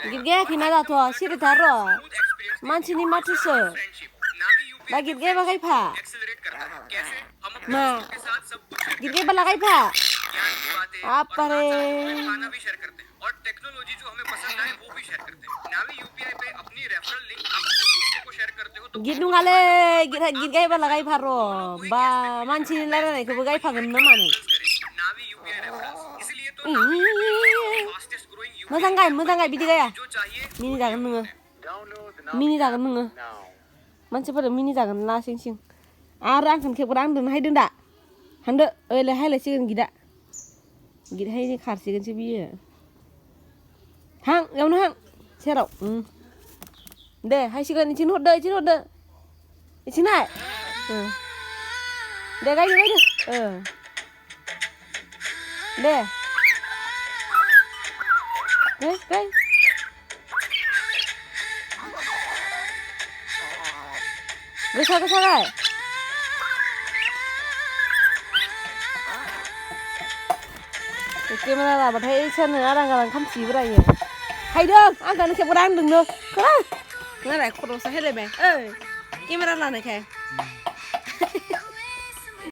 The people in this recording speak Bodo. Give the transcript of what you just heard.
गिरगे खिना तो सिर थारो मानसिनि माथुसो बागिर गे बागाय फा मा गिरगे बालागाय फा आपरे खाना भी शेयर करते हैं और टेक्नोलॉजी जो हमें पसंद आए वो भी शेयर करते हैं नावी यूपीआई पे अपनी रेफरल लिंक अपने दोस्तों को शेयर करते हो तो गिरनुगाले गिरगाय बालागाय फारो बा मानसिनि लारायनायखौबो गायफागोन ना मानो नावी यूपीआई रेफरल्स इसलिए तो फास्टेस्ट ग्रोइंग मोजां गाय बिदि गाया जो चाहिए मिनि जागोन नोङो मानसिफोरा मिनि जागोन ला सिं आरो आंखौ खेबग्रा आंदों हायदों दा हांदो ओइलाय हायलायसिगोन गिदा गिद हायनि खारसिगोनसो बियो हां यावनो हां सेराव दे हायसिगोन इथिं हरदो इथिं नाय दे गायदो दे गाय गोसा गाय केमेरा लाबाथाय सोरनो आरां खामसिब्रायो हायदों आंखौनो खेबग्रा आंदोंनो खोना नालाय खर'सा हेलायबाय केमेरा लानायखाय